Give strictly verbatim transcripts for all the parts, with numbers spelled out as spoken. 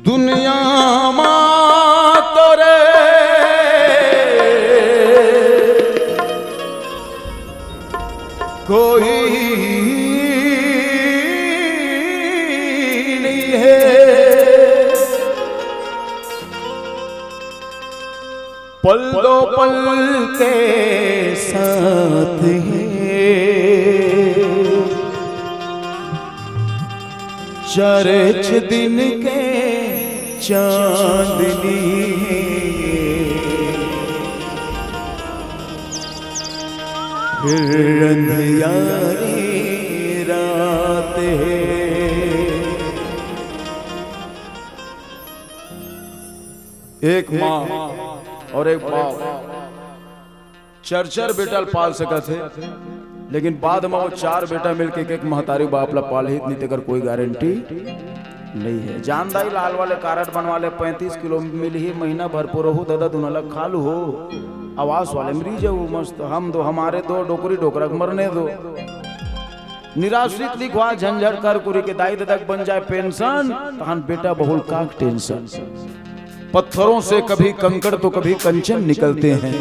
दुनिया मा तोरे कोई नहीं है, पल दो पल के साथ है, चरच दिन के चांदनी है, फिर अंधियारी रात है। एक माँ और एक बाप चार चार बेटा ल पाल सकत हे, लेकिन बाद म वो चार बेटा मिलके एक एक महतारी बाप ला पालही, इतनी तेकर कोई गारंटी नहीं है। जानदाई लाल वाले कारड बनवा ले, पैंतीस किलो मिलही, महीना भर पुरहू ददा दुनो ला खा लू हो। आवास वाले मरी जाऊ मस्त, हम दो हमारे दो, डोकरी डोकरा के मरने दो। निराश्रित लिखवा झंझट कर कुरी के दाई ददा के बन जाए पेंशन, तहन बेटा बहुल का टेंशन। पत्थरों से कभी कंकड़ तो कभी कंचन निकलते हैं।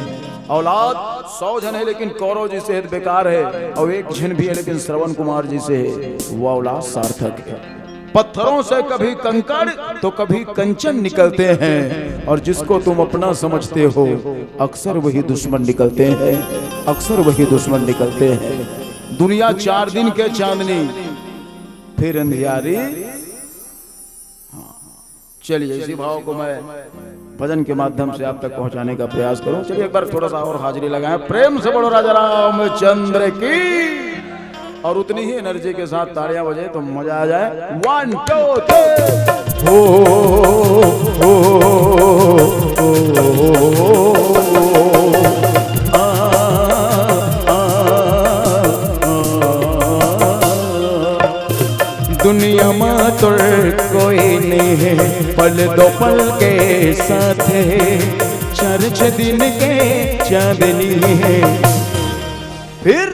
औलाद सौ झन है लेकिन कौरव जी से है तो बेकार है, और एक झन भी है लेकिन श्रवण कुमार जी से है, वो औलाद सार्थक है। पत्थरों से कभी कंकड़ तो कभी कंचन निकलते हैं, और जिसको तुम अपना समझते हो अक्सर वही दुश्मन निकलते हैं, अक्सर वही दुश्मन निकलते हैं। दुनिया चार दिन के चांदनी, फिर अंधियारी। हाँ। चलिए, इसी भाव को मैं भजन के माध्यम से आप तक पहुंचाने का प्रयास करूं। चलिए, एक बार थोड़ा सा और हाजिरी लगाएं, प्रेम से बोलो राजा रामचंद्र की। और उतनी ही एनर्जी के साथ तालियां बजे तो मजा आ जाए। वन, टू, थ्री। हो, हो, हो, हो, हो, आ, आ, आ, आ। दुनिया मा तोर कोई नहीं है, पल दो पल के साथ है, चार छह दिन के चांदनी है। फिर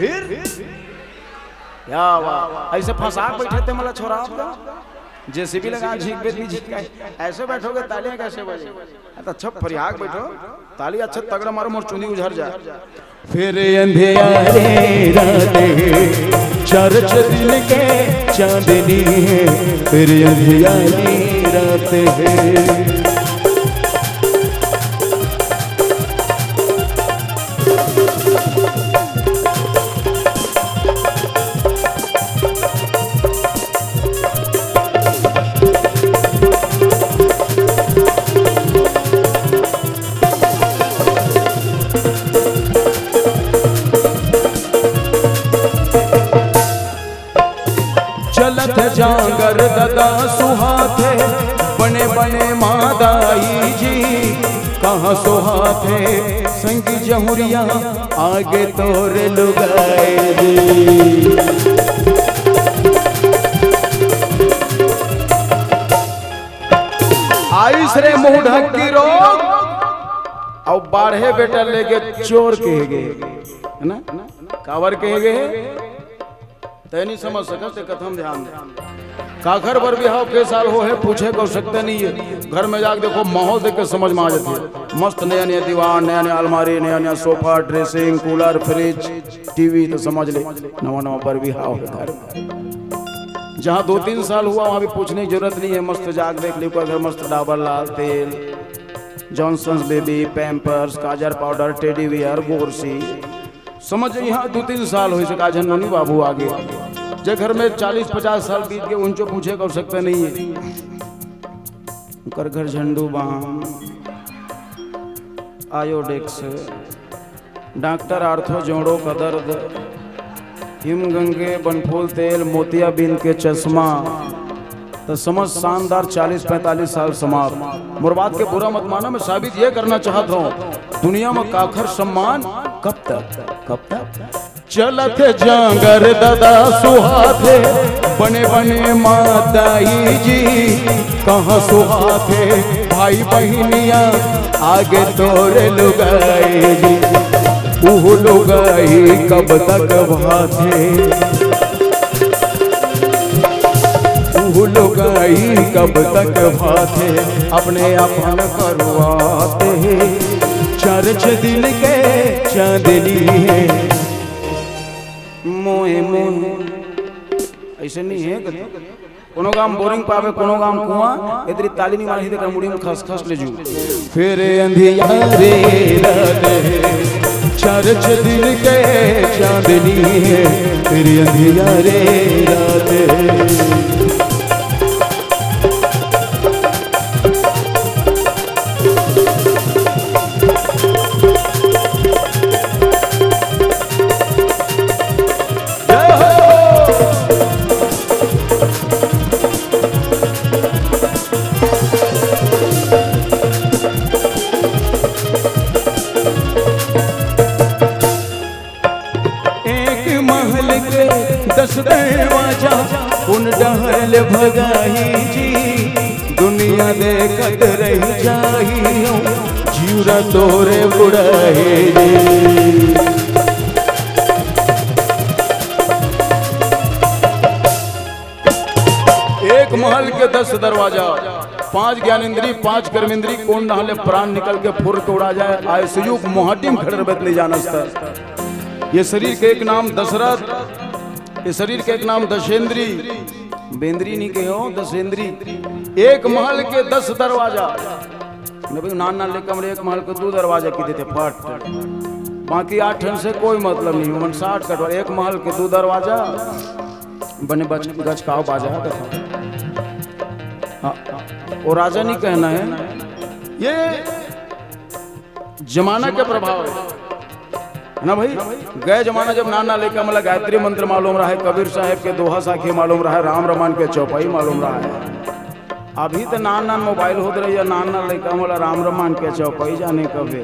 क्या बात, ऐसे फंसा के बैठे थे मला छोरा आपका, जेसीबी लगा झीक बेत नहीं झीक, ऐसे बैठोगे तालियां कैसे बजे? अरे तो अच्छा फरियाक बैठो, ताली अच्छा तगड़ा मारो, मोर चुंदी उझर जाए। फिर अंधियारी रात है, चार छह दिन के चांदनी है, फिर अंधियारी रात है। चलत जांगर ददा सुहाथे, बने बने माँ दाई जी, कहाँ सुहाथे संगी जहुरिया, आगे तोर लुगाई जी। आइस रे मुंह ढक्की रोग, अब बाढ़े बेटा लेके चोर कहे गए, है ना? कावर कहे गए? तय नहीं समझ सकत, ते कथम ध्यान दे। काखर बर बिहाव के साल हो है, पूछे को सकते नहीं है। घर में जाके देखो, माहौल देख के समझ में आ जाती है। मस्त नया नया दीवान, नया नया अलमारी, नया नया sofa, dressing, cooler, fridge, TV, तो समझ ले नवा नवा बर बिहाव है घर में। जहाँ दो तीन साल हुआ, वहाँ भी पूछने की जरूरत नहीं है। मस्त जाके देख ली, कोई घर मस्त डाबर लाल तेल, जॉनसन्स बेबी, पैम्पर्स, काजर पाउडर, टेडी बियर, गोरसी। समझ, यहाँ दो तीन साल हो सका, झन नोनी बाबू आगे। जे घर में चालीस पचास साल बीत गए, उनसे पूछे कर सकते नहीं है। उनकर घर झंडू बाम, आयोडेक्स, डॉक्टर आर्थो जोड़ों का दर्द, हिम गंगे बनफूल तेल, मोतियाबिंद के चश्मा, तो समझ शानदार चालीस पैंतालीस साल समाप्त। मोर बात के बुरा मत माना, मैं साबित ये करना चाहत हूँ, दुनिया में काखर सम्मान कब तक, कब तक? चलत जांगर ददा सुहाथे, बने बने माताई जी, कहाँ सुहाथे भाई बहिनिया, आगे तोरे लुगाई जी, उह लुगाई कब तक भाथे, उह ओ लुगाई कब तक भाथे, अपने अपन करुआत हे। चार छ दिन के चांदनी हे। मोहे मोहे। अइसे नइ हे कथे। कोनो गांव बोरिंग पाबे, कोनो गांव कुआं, एतरी ताली नइ मारही, तेकर मुड़ी में खसखस ले जू। फेर अंधियारे रात हे, चार छ दिन के चांदनी हे, फेर अंधियारे रात हे। एक महल के दस दरवाजा, कोन डहर ले भगाही जी, दुनिया देखत रहि जाही, जिउरा तोरे बुड़ाही जी। एक महल के दस दरवाजा, पांच ज्ञानेंद्री, पांच कर्मेंद्री, कोन डहर ले प्राण निकल के फुर के उड़ा जाए, आइसयू के मोहाटी में खड़े रहबे त नइ जानस त। ये शरीर के एक नाम दशरथ, ये शरीर के एक नाम दशेंद्री, बेंद्री नइ कहे हो, दशेंद्री। एक महल के दस दरवाजा। न भाई, नान नान लइका मन एक महल के दू दरवाजा कहि देथे फट, बाकी आठ ठन से कोई मतलब नइ हे। मन साठ कटवा, एक महल के दू दरवाजा, बने बच गचकाव बाजा कथा। हाँ, वो राजा नइ कहना हे, ये जमाना के प्रभाव हे, हे ना भाई? गए जमाना जब नान नान लइका मन ला गायत्री मंत्र मालूम रहय, कबीर साहेब के दोहा साखी मालूम रहय, राम रमान के चौपाई मालूम रहय। अभी त नान नान मोबाइल होत रहिस, नान नान लइका मन ला राम रमान के चौपाई जाने कबे।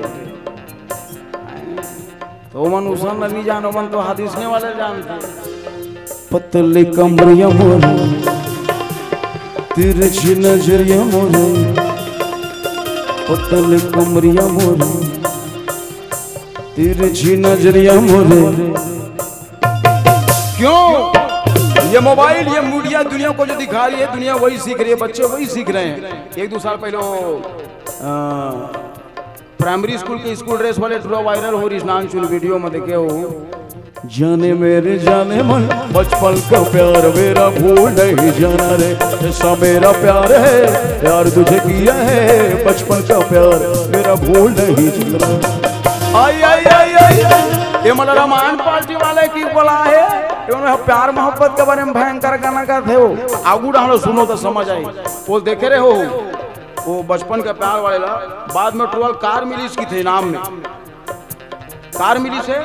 त ओमन उसन ल नइ जान, ओमन तो हाथ इसने वाले जानथे। पतली कमरिया मोरे, तिरछी नजरिया मोरे, पतली कमरिया मोरे, तिरछी नजरिया मोरे। क्यों? ये मोबाइल, ये मीडिया दुनिया को जो दिखा रही है, दुनिया वही सीख रही है, बच्चे वही सीख रहे हैं। एक दो साल पहले वो, अ, प्राइमरी स्कूल के स्कूल ड्रेस वाले टुरा वायरल हो रहिस, नानचुन वीडियो में देखे हो। जाने मेरे जाने मन, बचपन का प्यार मेरा भूल नहीं जाना रे, ऐसा मेरा प्यार है, प्यार तुझे किया है, बचपन का प्यार मेरा भूल नहीं जाना। आई, आई, आई, आई, आई। ये मतलब रामायण पार्टी वाले की बोला है कि उन्हें प्यार मोहब्बत के बारे में भयंकर गाना गाथे हो। आगू डालो, सुनो तो समझ आई। वो देखे रहे हो, वो बचपन के प्यार वाले ला, बाद में टुरा ल कार मिलिस कथे इनाम में। कार मिलिस हे,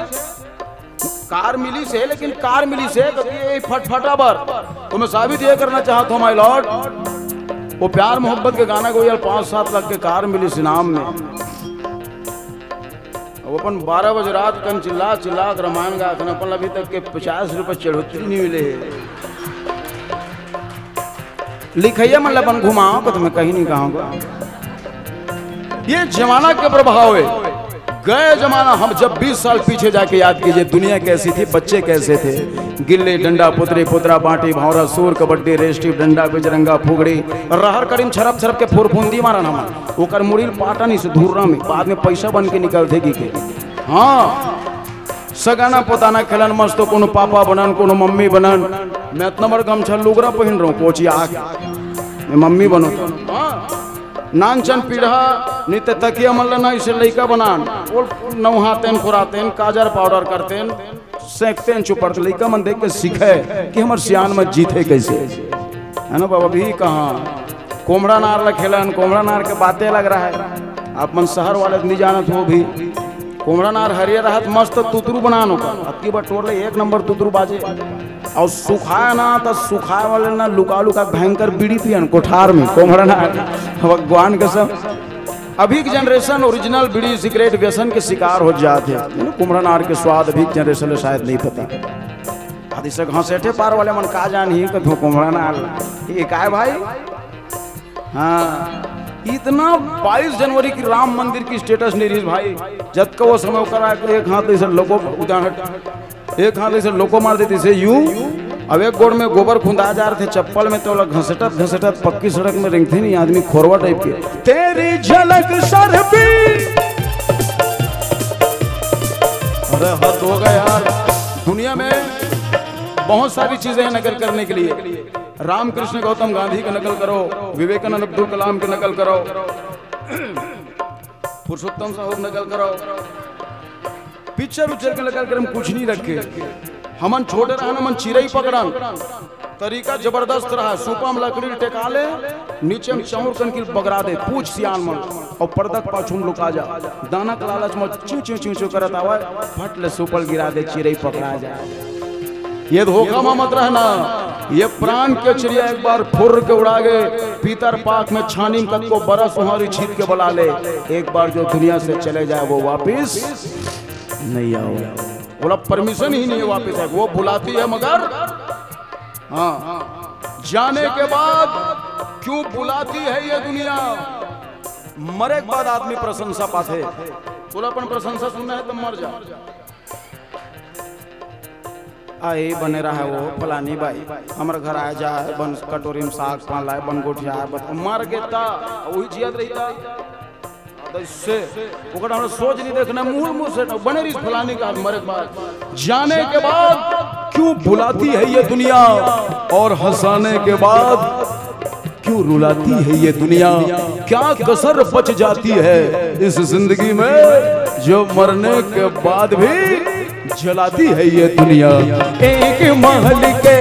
कार मिलिस हे, लेकिन कार मिलिस हे तो ये फटफटा बर। तो मैं साबित ये करना चाहत हूँ, my lord, वो प्यार मोहब्बत के गाना गाय ल पाँच सात लाख के कार मिलिस इनाम में। अब अपन बारह बजे रात कन चिल्ला चिल्ला के रामायण गाथन, अपन अभी तक के पचास रुपये चढ़ोतरी नइ मिले हे। लिखइया मन ल अपन घुमाओ, तो मैं कहीं नहीं कहूँगा। ये जमाना के प्रभाव हे। गए जमाना, हम जब बीस साल पीछे जाके याद कीजिए, दुनिया कैसी थी, बच्चे कैसे थे। गिल्ली, डंडा, पुतरी, पुतरा, बांटी, भौंरा, सूर, कबड्डी, रेस्टी, डंडा, बिजरंगा, फुगड़ी, रहर कड़ी म छरप छरप के फुरफुंदी मारन हमन। ओकर मुड़ी ल पाटन इसे धुर्रा में, बाद में पैसा बन के निकलथे कहिके। हाँ, सगाना पोताना खेलन मस्त, कोनो पापा बनन, कोनो मम्मी बनन। मैं अतना बड़ गमछा लुगरा पहिन रहूं, कोचिया आके मैं मम्मी बनो तो। हाँ। नानचन पीढ़ा, नित तकिया मन ल ना इसे लइका बनान। वो नउहातेन, खुरातेन, काजर पाउडर करतेन, सेंकतेन चुपड़त, लइका मन देख के सीखे कि हमर सियान मन जीथे कैसे। हे ना बाबा, अभी कहाँ कोमड़ा नार ल खेलन, कोमड़ा नार के बाते अलग रहय। आप मन शहर वाले नइ जानत हो भी, कोमड़ा नार हरियर रहत, मस्त तुतरू बनान ओकर। अबकी बर टोर ले एक नंबर तुतरू बाजे। अउ सुखाय ना, त सुखाय वाले ना लुका लुका के भयंकर बीड़ी पियन कोठार में, कोमड़ा नार। भगवान कसम, अभी के generation original बीड़ी सिगरेट व्यसन के शिकार हो जात हे। कुमड़ा नार के स्वाद अभी के generation ल शायद नइ पता। आदि से घसेटे पार वाले मन का जानही कथो कुमड़ा नार। ये काय भाई? हाँ, इतना बाईस जनवरी की राम मंदिर की status नइ रहिस भाई। जतका वो समय ओकर आके एक हाथ अइसे लोको उदाहरण, एक हाथ अइसे लोको मार देतिस हे यूं, अब एक गोड़ में गोबर खुंदा जा रहे थे, चप्पल में, तो ओला घसेटत घसेटत पक्की सड़क में रेंगथे नहीं आदमी, खोरवा टाइप के। तेरी झलक सर पे। अरे हद हो गया यार। दुनिया में बहुत सारी चीजें हैं नकल करने के लिए। रामकृष्ण गौतम गांधी का नकल करो, विवेकानंद अब्दुल कलाम की नकल करो, पुरुषोत्तम साहू की नकल करो, पिक्चर उच्चर के नकल करे में कुछ नहीं रखे। हमन छोटे रहन, हमन चिरई पकड़न, तरीका जबरदस्त रहा। सूपा में लकड़ी टेका ले, नीचे में चाउर कनकी बगरा दे, पूछ सियान मन, और पर्दा के पाछू में लुका जा। दाना के लालच में चिंव चिंव चिंव चिंव करत आवे, फट ले सूपा ल गिरा दे, चिरई पकड़ा जाए। ये धोखा में मत रहना। ये प्राण के चिड़िया एक बार फुर्र के उड़ा गए, पीतर पाख में छानी में कतको बरस उहाँ रिछित के बला ले, एक बार जो दुनिया से चले जाए वो वापिस नहीं आओ। बोला परमिशन ही नहीं है वापिस आए, वो बुलाती है मगर, हाँ, जाने के बाद क्यों बुलाती है ये दुनिया। मरे के बाद आदमी प्रशंसा पाथे। बोला अपन प्रशंसा सुनना है तो मर जा। आई बने रहा वो फलानी बाई, हमर घर आए जाए, बन कटोरी में साग पान लाए, बन गोठिया, बन मर गे ता, वही जियत रही ता। तो इससे ओकर हमरा सोच नहीं देखना, मुंह मुंह से बने रही फलानी का मरे के बाद। जाने के बाद क्यों बुलाती है ये दुनिया और हंसाने के बाद क्यों रुलाती है ये दुनिया? क्या कसर बच जाती है इस जिंदगी में, जो मरने के बाद भी जलाती है ये दुनिया? एक महल के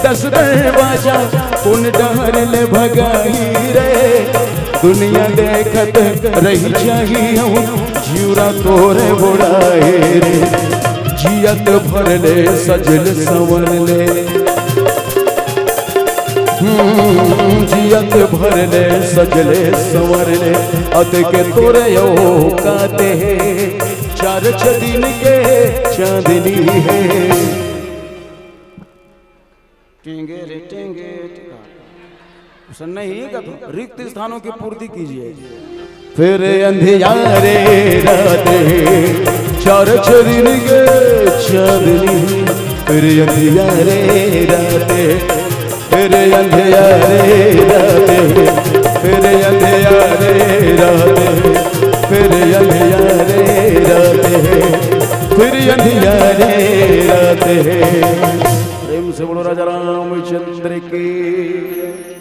दस दरवाजा, कौन डहर ले भगाई रे? दुनिया देखत रही जाही हूँ, जिउरा तोरे बुढ़ाए रे। जियत भर ले सजल संवर ले, हम्म, जियत भर ले सजले संवर ले, अत के तोरे औकात हे, चार छ दिन के चांदनी हे। टेंगे रे टेंगे, उसन नहीं का तो रिक्त स्थानों की पूर्ति कीजिए। फिर अंधियारे रात है, चार छरिन के चांदनी। फिर अंधियारे रात है, फिर अंधियारे रात है, फिर अंधियारे रात है, फिर अंधियारे रात है, फिर अंधियारे रात है। प्रेम से बोलो राजा रामचंद्र की।